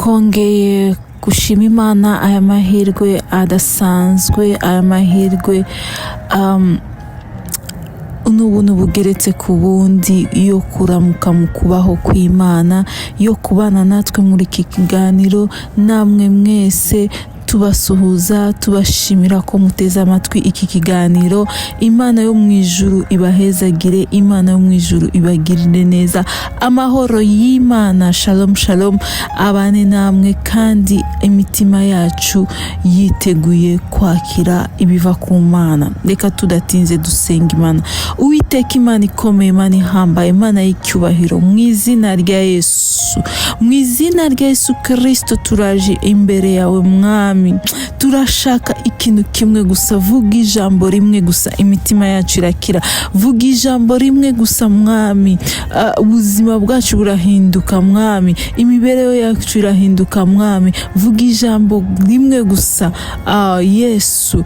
Twongeye gushima Imana aya mahirwe adasanzwe, aya mahirwe n'ubuntu bugeretse ku bundi yo kuramuka mu kubaho kw'Imana, yo kubana natwe muri iki kiganiro. Namwe mwese tubasuhuza, tubashimira ko muteze amatwi iki kiganiro. Imana yo mu ijuru ibahezagire, Imana yo mu ijuru ibagirire neza. Amahoro y'Imana, shalom shalom, abane namwe, kandi imitima yacu yiteguye kwakira ibiva ku Mana. Reka tudatinze dusenga Imana. Uwiteka Imana ikomeye, Imana ihambaye, Imana y'icyubahiro, mu izina rya Yesu, mu izina rya Yesu Kirisito, turaje imbere yawe Mwami. Turashaka ikintu kimwe gusa, vuga ijambo rimwe gusa, imitima yacu irakira. Vuga ijambo rimwe gusa Mwami, ubuzima bwacu burahinduka Mwami, imibereho yacu irahinduka Mwami. Vuga ijambo rimwe gusa, Yesu,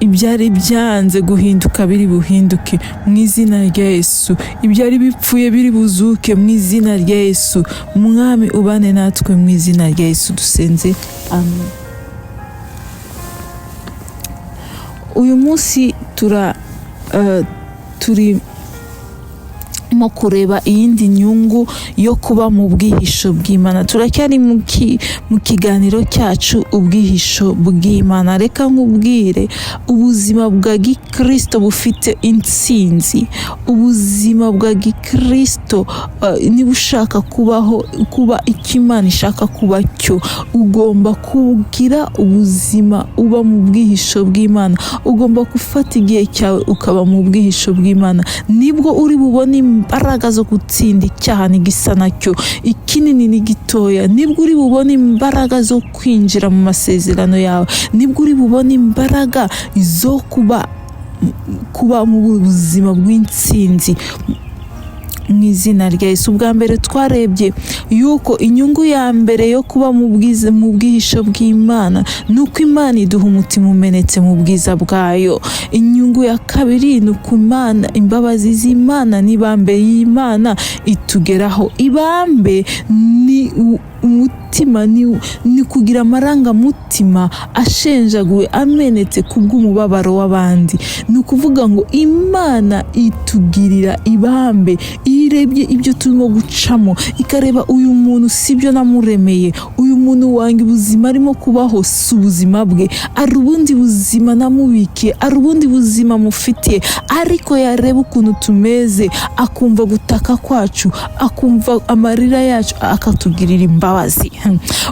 ibyari byanze guhinduka biri buhinduke mu izina rya Yesu, ibyari bipfuye biri buzuke mu izina rya Yesu. Mwami, ubane natwe mu izina rya Yesu dusenze, amen. Uyu munsi turimo kureba iyindi nyungu yo kuba mu bwihisho bw'Imana. Turacyari mu kiganiro cyacu ubwihisho bw'Imana. Reka nkubwire, ubuzima bwa gikristo bufite intsinzi. Ubuzima bwa gikristo, niba ushaka kubaho, kuba icyo Imana ishaka kuba cyo, ugomba kugira ubuzima uba mu bwihisho bw'Imana. Ugomba gufata igihe cyawe ukaba mu bwihisho bw'Imana, nibwo uri bubone imbaraga zo gutsinda icyaha n'igisa nacyo, ikinini n'igitoya. Nibwo uri bubone imbaraga zo kwinjira mu masezerano yawe, nibwo uri bubone imbaraga zo kuba mu buzima bw'intsinzi mu izina rya Yesu. Ubwa mbere twarebye yuko inyungu ya mbere yo kuba mu bwihisho bw'Imana ni uko Imana iduha umutima umenetse mu bwiza bwayo. Inyungu ya kabiri ni uko Imana, imbabazi z'Imana n'ibambe y'Imana itugeraho. Ibambe ni umutima, ni kugira amarangamutima ashenjaguwe, amenetse kubw'umubabaro w'abandi. Ni ukuvuga ngo Imana itugirira ibambe iyo irebye ibyo turimo gucamo, ikareba uyu muntu si byo namuremeye, uyu muntu wanjye ubuzima arimo kubaho si ubuzima bwe, ari ubundi buzima namubikiye, ari ubundi buzima mufitiye. Ariko yareba ukuntu tumeze, akumva gutaka kwacu, akumva amarira yacu, akatugirira imbabazi.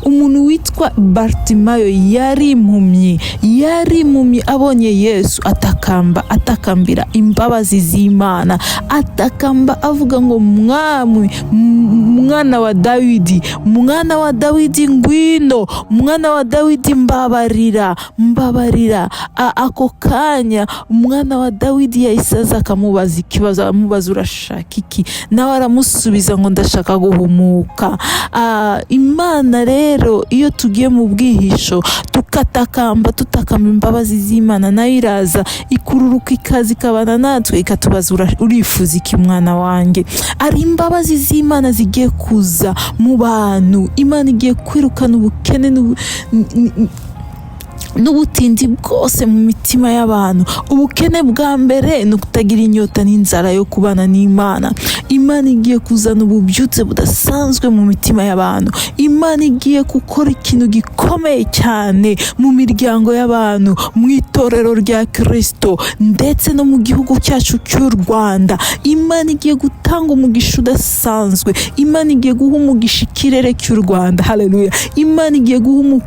Umuntu witwa Bartimayo yari impumyi, yari impumyi, abonye Yesu atakamba, atakambira imbabazi z'Imana, atakamba avuga ngo Mwami, mwana wa Dawidi, mwana wa Dawidi, ngwino, mwana wa Dawidi, mbabarira, mbabarira. Ako kanya umwana wa Dawidi yahise aza akamubaza ikibazo, amubaza urashaka iki? Nawe aramusubiza ngo ndashaka guhumuka. Imana rero iyo tugiye mu bwihisho tukatakamba, tutakamba imbabazi z'Imana, nayo iraza ikururuka ikaza ikabana natwe, ikatubaza urifuza iki mwana wanjye? Ari imbabazi z'Imana zigiye kuza mu bantu. Imana igiye kwirukana ubukene n'ubutindi bwose mu mitima y'abantu. Ubukene bwa mbere ni ukutagira inyota n'inzara yo kubana n'Imana. Imana igiye kuzana ububyutse budasanzwe mu mitima y'abantu. Imana igiye gukora ikintu gikomeye cyane mu miryango y'abantu, mu itorero rya Kristo, ndetse no mu gihugu cyacu cy'u Rwanda. Imana igiye gutanga umugisha udasanzwe. Imana igiye guha umugisha ikirere cy'u Rwanda. Haleluya. Imana igiye guha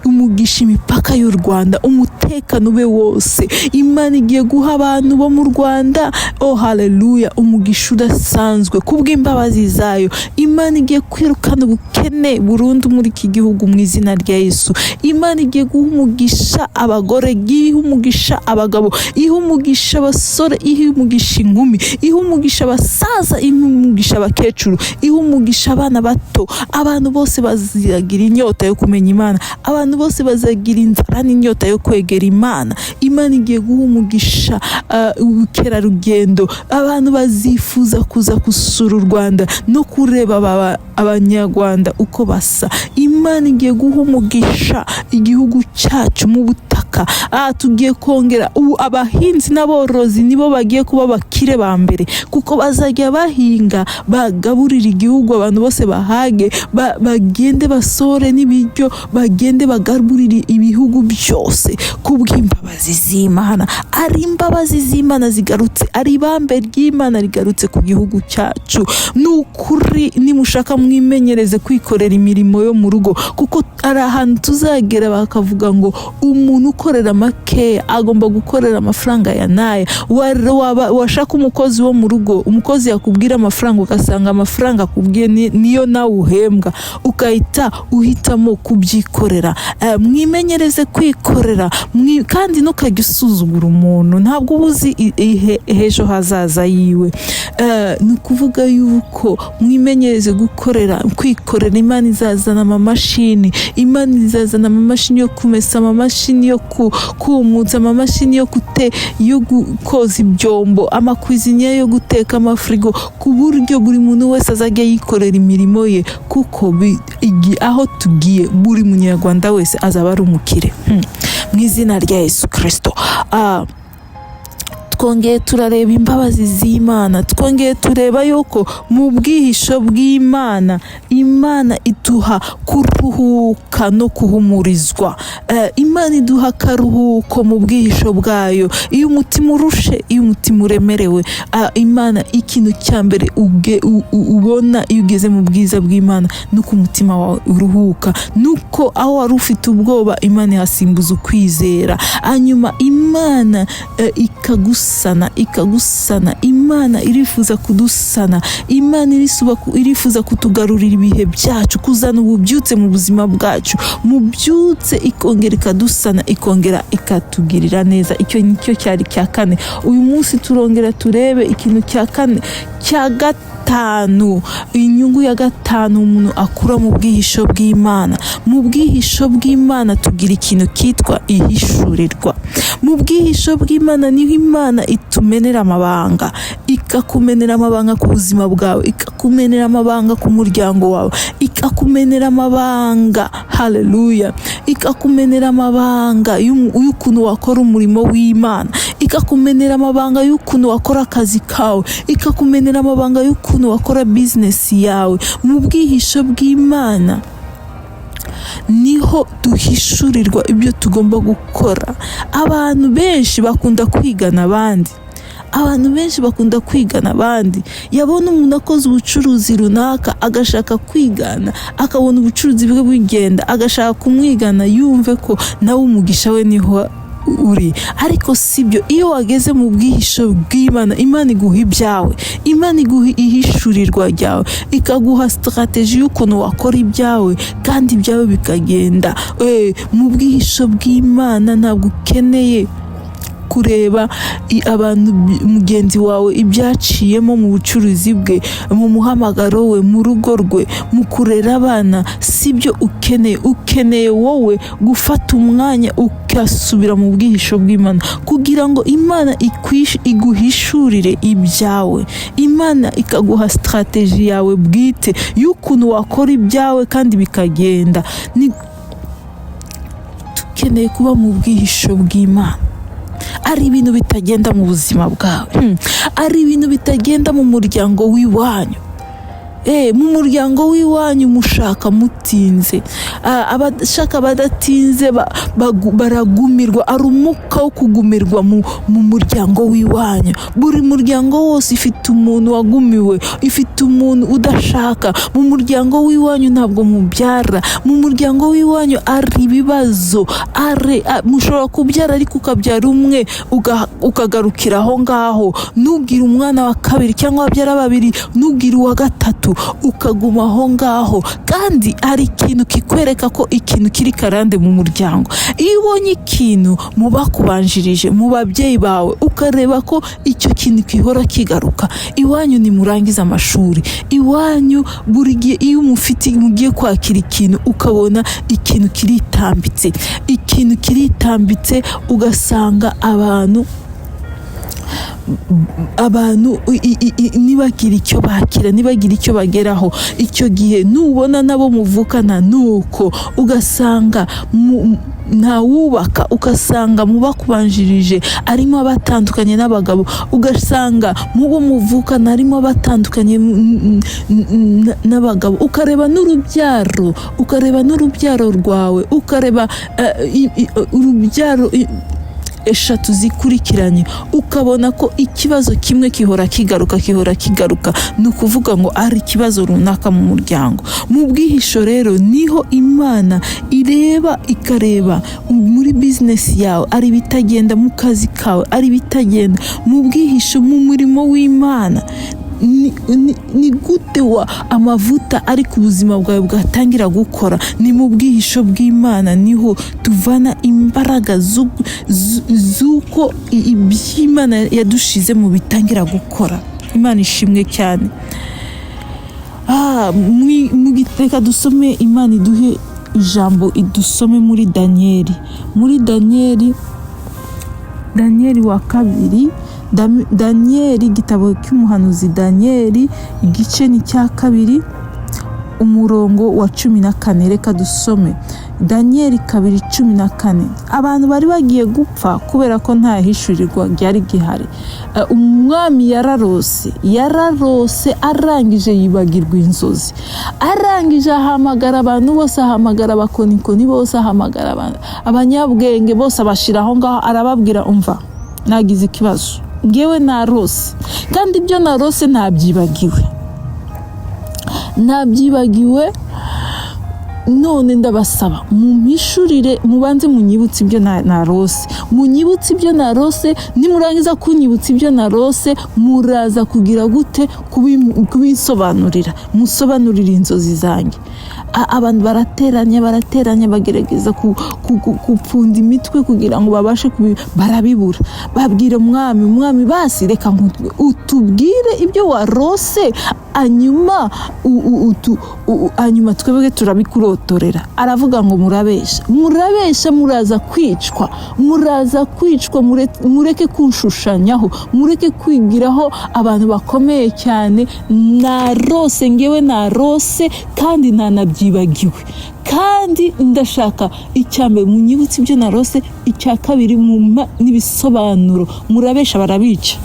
umugisha imipaka y'u Rwanda, umutekano ube wose. Imana igiye guha abantu bo mu Rwanda, oh haleluya, umugisha udasanzwe kubw'imbabazi zayo. Imana igiye kwirukana ubukene burundu muri iki gihugu mu izina rya Yesu. Imana igiye guha umugisha abagore, iha umugisha abagabo, iha umugisha abasore, iha umugisha inkumi, iha umugisha abasaza, iha umugisha abakecuru, iha umugisha abana bato. Abantu bose bazagira inyota yo kumenya Imana, abantu bose bazagira inzara n'inyota yo kwegera Imana. Imana igiye guha umugisha ubukerarugendo. Abantu bazifuza kuza gusura u Rwanda no kureba Abanyarwanda uko basa. Imana igiye guha umugisha igihugu cyacu mu butaka. Tugiye kongera ubu abahinzi n'aborozi nibo bagiye kuba abakire ba mbere, kuko bazajya bahinga bagaburira igihugu, abantu bose bahage, bagende basore n'ibiryo, bagende bagaburire ibihugu byose kubw'imbabazi z'Imana. Ari imbabazi z'Imana zigarutse, ari ibambe ry'Imana rigarutse ku gihugu cyacu. Ni ukuri, nimushaka mwimenyereze kwikorera imirimo yo mu rugo, kuko ari ahantu tuzagera bakavuga ngo umuntu ukorera makeya agomba gukorera amafaranga ya n'aya. Washaka umukozi wo mu rugo, umukozi yakubwira amafaranga, ugasanga amafaranga akubwiye niyo nawe uhembwa, ugahita uhitamo kubyikorera. Mwimenyereze kwikorera, kandi ntukajye usuzugura umuntu, ntabwo uba uzi ejo hazaza yiwe. Ni ukuvuga yuko mwimenyereze kwikorera. Imana izazana amamashini, Imana izazana amamashini yo kumesa, amamashini yo kumutsa, amamashini yo koza ibyombo, amakwiziniya yo guteka, amafirigo, ku buryo buri muntu wese azajya yikorera imirimo ye, kuko aho tugiye buri munyarwanda wese azaba ari umukire. Mu izina rya Yesu Kristo. Twongeye turareba imbabazi z'Imana, twongeye tureba yuko mu bwihisho bw'Imana, Imana iduha kuruhuka no kuhumurizwa. Imana iduha akaruhuko mu bwihisho bwayo. Iyo umutima urushe, iyo umutima uremerewe, Imana, ikintu cya mbere ubona iyo ugeze mu bwiza bw'Imana ni uko umutima wawe uruhuka, nuko aho wari ufite ubwoba Imana ihasimbuza ukwizera. Hanyuma Imana ikagusana, ikagusana. Imana irifuza kudusana, Imana irifuza kutugarurira ibihe byacu, kuzana ububyutse mu buzima bwacu, mubyutse, ikongera ikadusana, ikongera ikatugirira neza. Icyo nicyo cyari cya kane. Uyu munsi turongera turebe ikintu cya kane, cya gatanu, inyungu ya gatanu umuntu akura mu bwihisho bw'Imana. Mu bwihisho bw'Imana tugira ikintu kitwa ihishurirwa. Mu bwihisho bw'Imana niho Imana itumenera amabanga, ikakumenera amabanga ku buzima bwawe, ikakumenera amabanga ku muryango wawe, ikakumenera amabanga, haleluya, ikakumenera amabanga y'ukuntu wakora umurimo w'Imana, ikakumenera amabanga y'ukuntu wakora akazi kawe, ikakumenera amabanga y'ukuntu wakora bizinesi yawe. Mu bwihisho bw'Imana niho duhishurirwa ibyo tugomba gukora. Abantu benshi bakunda kwigana abandi, abantu benshi bakunda kwigana abandi. Yabona umuntu akoze ubucuruzi runaka agashaka kwigana, akabona ubucuruzi bwe bugenda agashaka kumwigana, yumve ko nawe umugisha we niho uri. Ariko sibyo. Iyo wageze mu bwihisho bw'Imana, Imana iguha ibyawe, Imana iguha ihishurirwa ryawe, ikaguha strategy y'ukuntu wakora ibyawe kandi ibyawe bikagenda. Mu bwihisho bw'Imana ntabwo ukeneye kureba abantu mugenzi wawe ibyaciyemo mu bucuruzi bwe, mu muhamagaro we, mu rugo rwe, mu kurera abana. Sibyo ukeneye. Ukeneye wowe gufata umwanya ugasubira mu bwihisho bw'Imana kugira ngo Imana iguhishurire ibyawe, Imana ikaguha strategy yawe bwite y'ukuntu wakora ibyawe kandi bikagenda. Ni dukeneye kuba mu bwihisho bw'Imana. Ari ibintu bitagenda mu buzima bwawe, ari ibintu bitagenda mu muryango w'iwanyu, mu muryango w'iwanyu mushaka mutinze. Abashaka badatinze baragumirwa. Ari umwuka wo kugumirwa mu muryango w'iwanyu. Buri muryango wose ifite umuntu wagumiwe, ifite umuntu udashaka. Mu muryango w'iwanyu ntabwo mubyara, mu muryango w'iwanyu ari ibibazo, mushobora kubyara ariko ukabyara umwe ukagarukira aho ngaho, ntugire umwana wa kabiri, cyangwa wabyara babiri ntugire uwa gatatu. 3 ukaguma aho ngaho. Kandi hari ikintu kikwereka ko ikintu kiri karande mu muryango. Iyo ubonye ikintu mu bakubanjirije, mu babyeyi bawe, ukareba ko icyo kintu gihora kigaruka iwanyu, nimurangiza amashuri iwanyu, buri gihe iyo mufite mugiye kwakira ikintu, ukabona ikintu kiritambitse, ikintu kiritambitse, ugasanga abantu ntibagire icyo bakira, ntibagire icyo bageraho. Icyo gihe nubona nabo muvukana nuko ugasanga ntawubaka, ugasanga mu bakubanjirije arimo abatandukanye n'abagabo, ugasanga mu bo muvukana harimo abatandukanye n'abagabo, ukareba n'urubyaro, ukareba n'urubyaro rwawe, ukareba urubyaro 3 zikurikiranye, ukabona ko ikibazo kimwe gihora kigaruka, gihora kigaruka. Ni ukuvuga ngo ari ikibazo runaka mu muryango. Mu bwihisho rero niho Imana ireba, ikareba muri bizinesi yawe ari ibitagenda, mu kazi kawe ari ibitagenda, mu bwihisho, mu murimo w'Imana. Ni gute wa amavuta ari ku buzima bwawe bwatangira gukora? Ni mu bwihisho bw'Imana, niho tuvana imbaraga z'uko iby'Imana yadushize mu bitangira gukora. Imana ishimwe cyane. Reka dusome, Imana iduhe ijambo, idusome muri Daniyeli, muri Daniyeli, Daniyeli wa kabiri, Daniyeli, igitabo cy'umuhanuzi Daniyeli, igice ni cya 2, umurongo wa 14. Reka dusome Daniyeli 2:14. Abantu bari bagiye gupfa kubera ko nta hishurirwa ryari gihari. Umwami yararose, yararose, arangije yibagirwa inzozi, arangije ahamagara abantu bose, ahamagara abakonikoni bose, ahamagara abanyabwenge bose, abashyira aho ngaho, arababwira: "Umva, nagize ikibazo, ngewe narose, kandi ibyo narose ntabyibagiwe, ntabyibagiwe. None ndabasaba mumpishurire, mubanze munyibutse ibyo narose, munyibutse ibyo narose. Nimurangiza kunyibutsa ibyo narose, muraza kugira gute? Kubinsobanurira, musobanurire inzozi zanjye." Abantu barateranya, barateranya, bagerageza gupfunda imitwe kugira ngo babashe barabibura. Babwira umwami: "Umwami, basi reka utubwire ibyo warose, hanyuma twebwe turabikurotorera." Aravuga ngo: "Murabesha, murabesha, muraza kwicwa, muraza kwicwa. Mureke kunshushanyaho, mureke kwigiraho abantu bakomeye cyane. Narose, ngewe narose, kandi ntanabyibagiwe. Kandi ndashaka, icya mbere munyibutse ibyo narose, icya kabiri mumpa n'ibisobanuro. Murabesha." Barabica.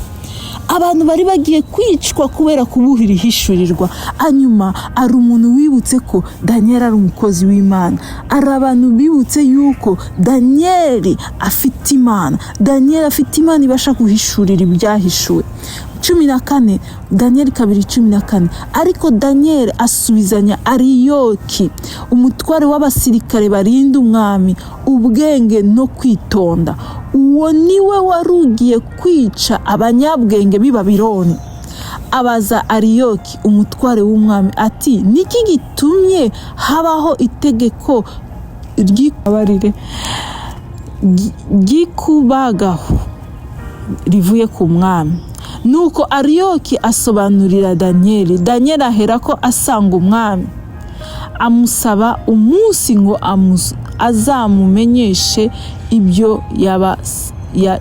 Abantu bari bagiye kwicwa kubera kubuhira ihishurirwa. Hanyuma hari umuntu wibutse ko Daniyeli ari umukozi w'Imana, hari abantu bibutse yuko Daniyeli afite Imana, Daniyeli afite Imana ibasha guhishurira ibyahishuwe. 14, Daniyeli 2:14. Ariko Daniyeli asubizanya Ariyoki, umutware w'abasirikare barinda umwami, ubwenge no kwitonda. Uwo niwe wari ugiye kwica abanyabwenge b'i Babironi. Abaza Ariyoki, umutware w'umwami, ati: "Niki gitumye habaho itegeko ry'ikubagahu rivuye ku mwami?" Nuko Ariyoki asobanurira Daniyeli. Daniyeli aherako asanga umwami, amusaba umunsi ngo azamumenyeshe ibyo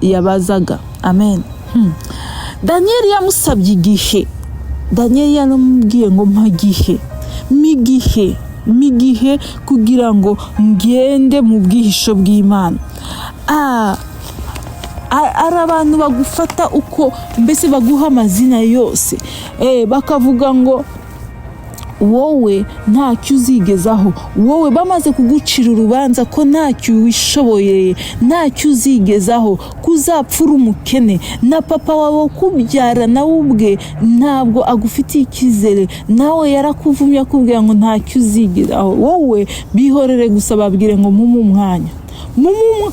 yabazaga. Amen. Daniyeli yamusabye igihe. Daniyeli yaramubwiye ngo: "Mpa igihe, mpa igihe, mpa igihe kugira ngo ngende mu bwihisho bw'Imana." Ari abantu bagufata uko, mbese baguha amazina yose, bakavuga ngo wowe ntacyo uzigezaho, wowe bamaze kugucira urubanza ko ntacyo wishoboye, ntacyo uzigezaho, ko uzapfura umukene, na papa wawe ukubyara nawe ubwe ntabwo agufitiye icyizere, nawe yarakuvumye akubwira ngo ntacyo uzigeraho wowe. Bihorere gusa, babwire ngo mumuhe umwanya, mumuhe.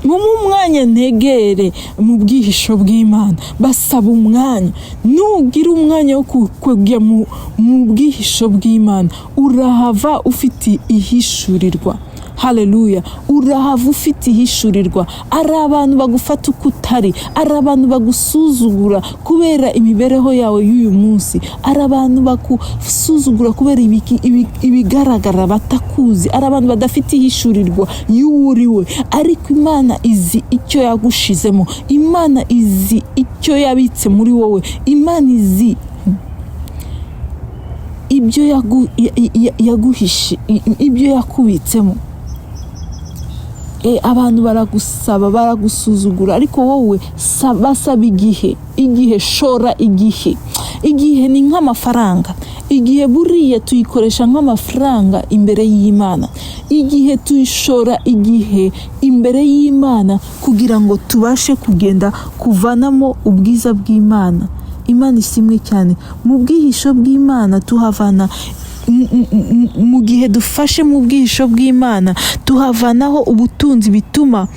Mumpe umwanya ntegere mu bwihisho bw'Imana. Basaba umwanya. Nugira umwanya wo kujya mu bwihisho bw'Imana, urahava ufite ihishurirwa. Haleluya! Urahava ufite ihishurirwa. Ari abantu bagufata uko utari, ari abantu bagusuzugura kubera imibereho yawe y'uyu munsi, ari abantu bagusuzugura kubera ibigaragara batakuzi, ari abantu badafite ihishurirwa y'uwo uri we. Ariko Imana izi icyo yagushizemo, Imana izi icyo yabitse muri wowe, Imana izi ibyo yaguhishe, ibyo yakubitsemo. Abantu baragusaba, baragusuzugura, ariko wowe basaba igihe. Igihe, shora igihe. Igihe ni nk'amafaranga. Igihe buriya tuyikoresha nk'amafaranga imbere y'Imana. Igihe tuyishora igihe imbere y'Imana kugira ngo tubashe kugenda kuvanamo ubwiza bw'Imana. Imana ishimwe cyane. Mu bwihisho bw'Imana tuhavana mu gihe dufashe mu bwihisho bw'Imana, tuhavanaho ubutunzi, bituma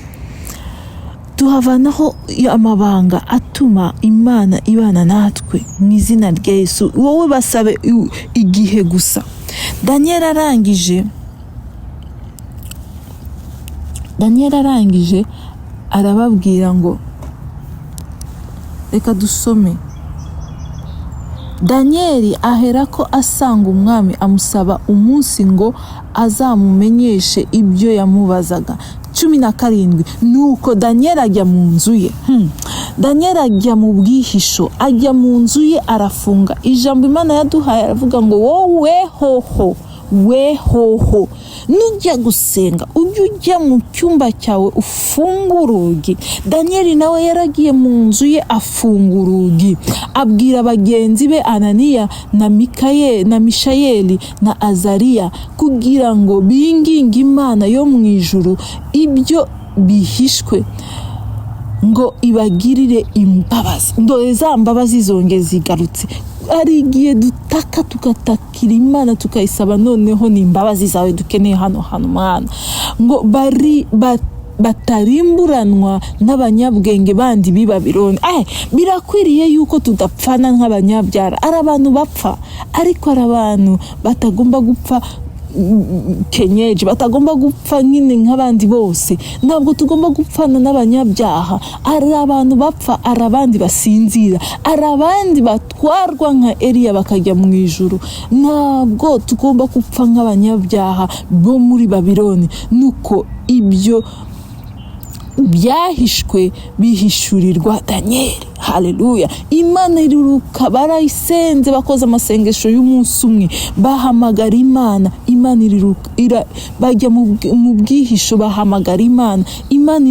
tuhavanaho amabanga atuma Imana ibana natwe mu izina rya Yesu. Wowe basabe igihe gusa. Daniel arangije arababwira ngo, reka dusome. Daniyeli aherako asanga umwami, amusaba umunsi ngo azamumenyeshe ibyo yamubazaga. 17. Nuko Daniyeli ajya mu nzu ye. Daniyeli ajya mu bwihisho, ajya mu nzu ye, arafunga. Ijambo Imana yaduhaye, aravuga ngo wowe hoho, we hoho, nujya gusenga ujye ujya mu cyumba cyawe ufunge urugi. Daniyeli nawe yaragiye mu nzu ye, afunga urugi, abwira bagenzi be Ananiya na Mikayeli na Mishayeli na Azariya kugira ngo binginge Imana yo mu ijuru ibyo bihishwe, ngo ibagirire imbabazi. Ndore za mbabazi zongeye zigarutse. Hari igihe dutaka, tugatakira Imana, tukayisaba, noneho ni imbabazi zawe dukeneye hano mwana, ngo bari batarimburanwa n'abanyabwenge bandi b'i Babyloni. Birakwiriye yuko tudapfana nk'abanyabyara. Ari abantu bapfa, ariko hari abantu batagomba gupfa kenyeji, batagomba gupfa nyine nk'abandi bose. Ntabwo tugomba gupfana n'abanyabyaha. Ari abantu bapfa, ari abandi basinzira, ari abandi batwarwa nka Eliya bakajya mu ijuru. Ntabwo tugomba gupfa nk'abanyabyaha bo muri Babyloni. Nuko ibyo byahishwe bihishurirwa Daniyeli. Haleluya! Imana iruruka. Barayisenze, bakoze amasengesho y'umunsi umwe, bahamagara Imana. Imana iriruka, bajya mu bwihisho, bahamagara Imana. Imana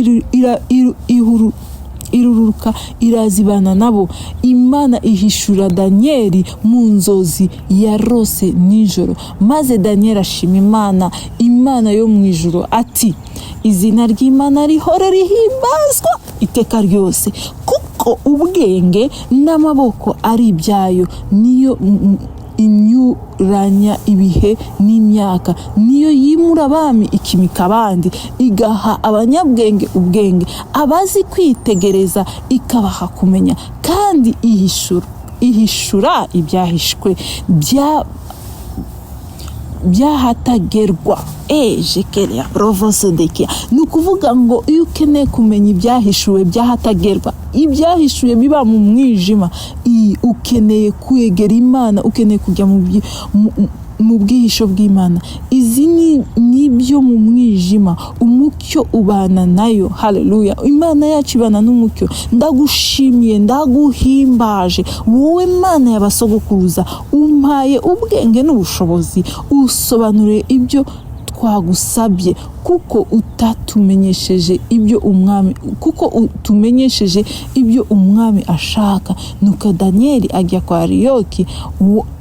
iruruka, irazibana nabo. Imana ihishura Daniyeli mu nzozi yarose nijoro, maze Daniyeli ashima Imana, Imana yo mu ijuru, ati: "Izina ry'Imana rihore rihimbazwa iteka ryose, kuko ubwenge n'amaboko ari ibyayo. Niyo inyuranya ibihe n'imyaka, niyo yimura abami ikimika abandi, igaha abanyabwenge ubwenge, abazi kwitegereza ikabaha kumenya, kandi ihishura ibyahishwe bya byahatagerwa." Ejekeria provosedekia. Ni ukuvuga ngo iyo ukeneye kumenya ibyahishuwe byahatagerwa, ibyahishuwe biba mu mwijima, ukeneye kwegera Imana, ukeneye kujya mu bwihisho bw'Imana. Izi ni nibyo mu mwijima, umucyo ubana nayo. Haleluya! Imana yacu ibana n'umucyo. Ndagushimiye, ndaguhimbaje wowe Mana y'abasogokuruza. Umpaye ubwenge n'ubushobozi, usobanuriye ibyo twagusabye, kuko utatumenyesheje ibyo umwami, kuko utumenyesheje ibyo umwami ashaka. Nuko Daniyeli ajya kwa Ariyoki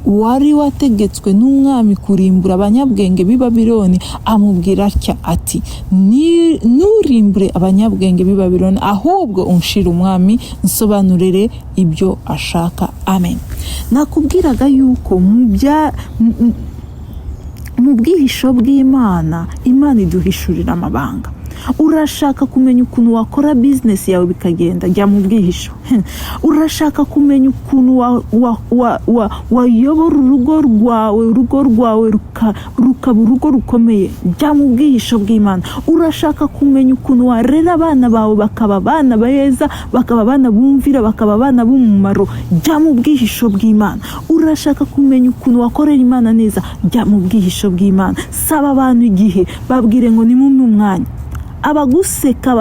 wari wategetswe n'umwami kurimbura abanyabwenge b'i Babiloni, amubwira atya ati: "Nturimbure abanyabwenge b'i Babiloni, ahubwo unshire umwami nsobanurire ibyo ashaka." Amen. Nakubwiraga yuko mu bwihisho bw'Imana, Imana iduhishurira amabanga. Urashaka kumenya ukuntu wakora bizinesi yawe bikagenda? Jya mu bwihisho. Urashaka kumenya ukuntu wayobora urugo rwawe, urugo rwawe rukaba urugo rukomeye? Jya mu bwihisho bw'Imana. Urashaka kumenya ukuntu warera abana bawe bakaba abana beza, bakaba abana bumvira, bakaba abana b'umumaro? Jya mu bwihisho bw'Imana. Urashaka kumenya ukuntu wakorera Imana neza? Jya mu bwihisho bw'Imana. Saba abantu igihe, babwire ngo nimumpe umwanya. Abaguseka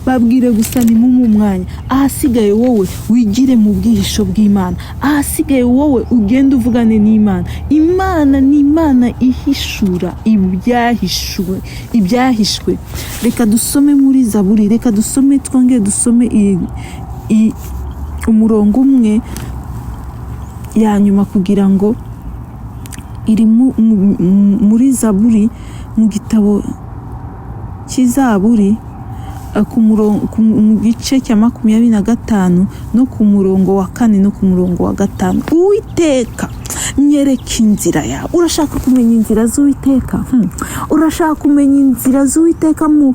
babwire gusa nimumpe umwanya, ahasigaye wowe wigire mu bwihisho bw'Imana, ahasigaye wowe ugende uvugane n'Imana. Imana ni Imana ihishura ibyahishwe, ibyahishwe. Reka dusome muri Zaburi, reka dusome, twongere dusome umurongo umwe ya nyuma, kugira ngo iri muri Zaburi, mu gitabo cy'Izaburi, mu gice cya 25 no ku murongo wa 4 no ku murongo wa 5. Uwiteka, nyereka inzira yawe. Urashaka kumenya inzira z'Uwiteka? Urashaka kumenya inzira z'Uwiteka mu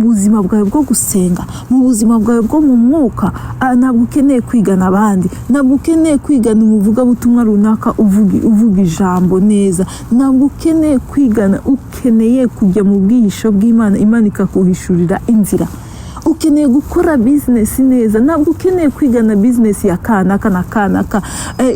buzima bwawe bwo gusenga, mu buzima bwawe bwo mu mwuka? Ntabwo ukeneye kwigana abandi, ntabwo ukeneye kwigana umuvugabutumwa runaka uvuga ijambo neza, ntabwo ukeneye kwigana. Ukeneye kujya mu bwihisho bw'Imana, Imana ikakuhishurira inzira. Ukeneye gukora bizinesi neza, ntabwo ukeneye kwigana bizinesi ya kanaka na kanaka.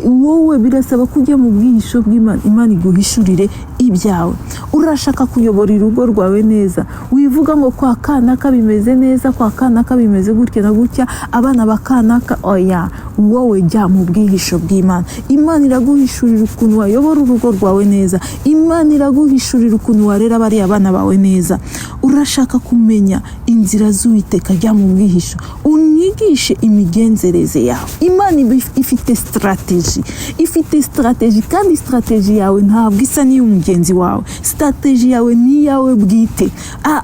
Wowe birasaba ko ujya mu bwihisho bw'Imana, Imana iguhishurire ibyawe. Urashaka kuyobora urugo rwawe neza, wivuga ngo kwa kanaka bimeze neza, kwa kanaka bimeze gutya na gutya, abana ba kanaka. Oya, wowe jya mu bwihisho bw'Imana. Imana iraguhishurira ukuntu wayobora urugo rwawe neza, Imana iraguhishurira ukuntu warera bariya bana bawe neza. Urashaka kumenya inzira z'Uwiteka? Jya mu bwihisho. Unyigishe imigenzereze yawe. Imana ifite strategy, ifite strategy, kandi strategy yawe ntabwo isa n'iy'umugenzi wawe. Strategy yawe ni iyawe bwite.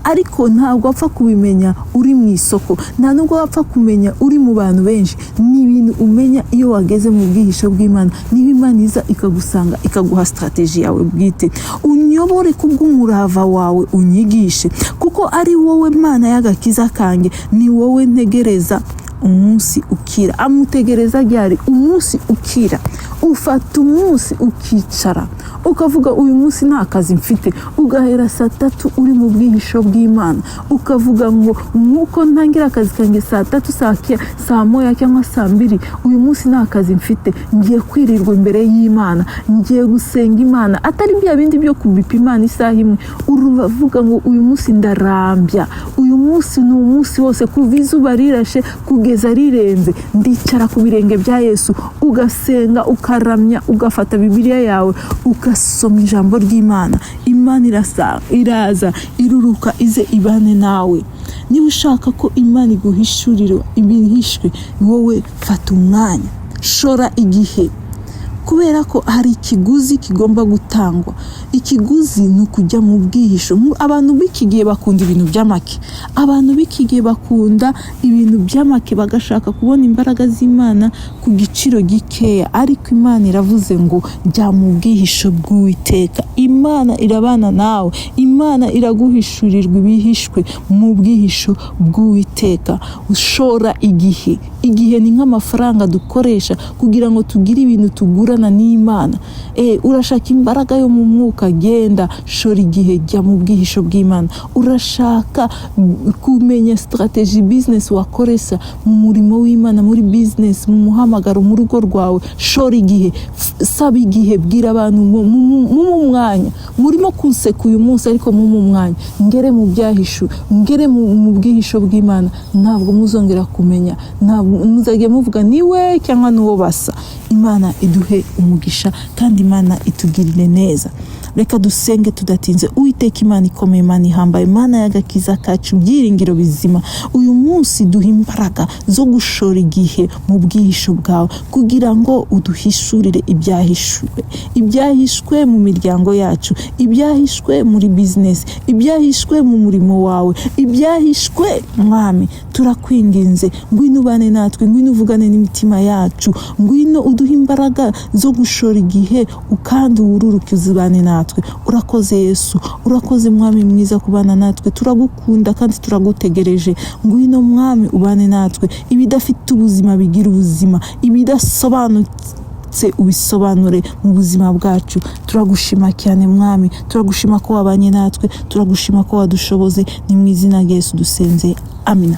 Ariko ntabwo wapfa kubimenya uri mu isoko, nta nubwo wapfa kumenya uri mu bantu benshi. Ni ibintu umenya iyo wageze mu bwihisho bw'Imana, niba Imana iza ikagusanga, ikaguha strategy yawe bwite. Unyobore kubw'umurava wawe, unyigishe, kuko ari wowe Mana y'agakiza kanjye, ni wowe ntegereza umunsi ukira. Amutegereza ryari? Umunsi ukira. Ufata umunsi ukicara ukavuga: "Uyu munsi nta kazi mfite", ugahera saa 3 uri mu bwihisho bw'Imana, ukavuga ngo: "Nk'uko ntangira akazi kanjye saa 3, saa 1 cyangwa saa 2, uyu munsi nta kazi mfite, ngiye kwirirwa imbere y'Imana, ngiye gusenga Imana." Atari bya bindi byo kubipa Imana isaha imwe. Uravuga ngo: "Uyu munsi ndarambya, uyu munsi ni umunsi wose, kuva izuba rirashe kugeza rirenze, ndicara ku birenge bya Yesu." Ugasenga, ukaramya, ugafata Bibiliya yawe, ugasoma ijambo ry'Imana. Imana iraza, iruruka ize ibane nawe. Niba ushaka ko Imana iguhishurira ibihishwe, wowe fata umwanya, shora igihe, kubera ko hari ikiguzi kigomba gutangwa. Ikiguzi ni ukujya mu bwihisho. Abantu b'iki gihe bakunda ibintu by'amake, abantu b'iki gihe bakunda ibintu by'amake, bagashaka kubona imbaraga z'Imana ku giciro gikeya. Ariko Imana iravuze ngo: "Jya mu bwihisho bw'Uwiteka." Imana irabana nawe, Imana iraguhishurirwa ibihishwe mu bwihisho bw'Uwiteka. Ushora igihe. Igihe ni nk'amafaranga dukoresha kugira ngo tugire ibintu tugurana n'Imana. Urashaka imbaraga yo mu mwuka? Genda, shora igihe, jya mu bwihisho bw'Imana. Urashaka kumenya strategy business wakoresha mu murimo w'Imana, muri business, mu muhamagaro, mu rugo rwawe? Shora igihe, saba igihe, bwira abantu ngo mu mwanya murimo kunseka uyu munsi, ariko mu mwanya ngere mu byahishu, ngere mu bwihisho bw'Imana, ntabwo muzongera kumenya, ntabwo muzajya muvuga niwe cyangwa n'uwo basa. Imana iduhe umugisha kandi Imana itugirire neza. Reka dusenge tudatinze. Uwiteka Imana ikomeye, Imana ihambaye, Imana y'agakiza kacu, byiringiro bizima, uyu munsi duha imbaraga zo gushora igihe mu bwihisho bwawe, kugira ngo uduhishurire ibyahishwe, ibyahishwe mu miryango yacu, ibyahishwe muri bizinesi, ibyahishwe mu murimo wawe, ibyahishwe. Mwami, turakwinginze, ngwino ubane natwe. natwe, ngwino uvugane n'imitima yacu, ngwino uduhe imbaraga zo gushora igihe kandi wururuke uzibane natwe. Urakoze Yesu, urakoze Mwami mwiza kubana natwe, turagukunda kandi turagutegereje. Ngwino Mwami ubane natwe, ibidafite ubuzima bigira ubuzima, ibidasobanutse ubisobanure mu buzima bwacu. Turagushima cyane Mwami, turagushima ko wabanye natwe, turagushima ko wadushoboze. Ni mu izina rya Yesu dusenze, amina.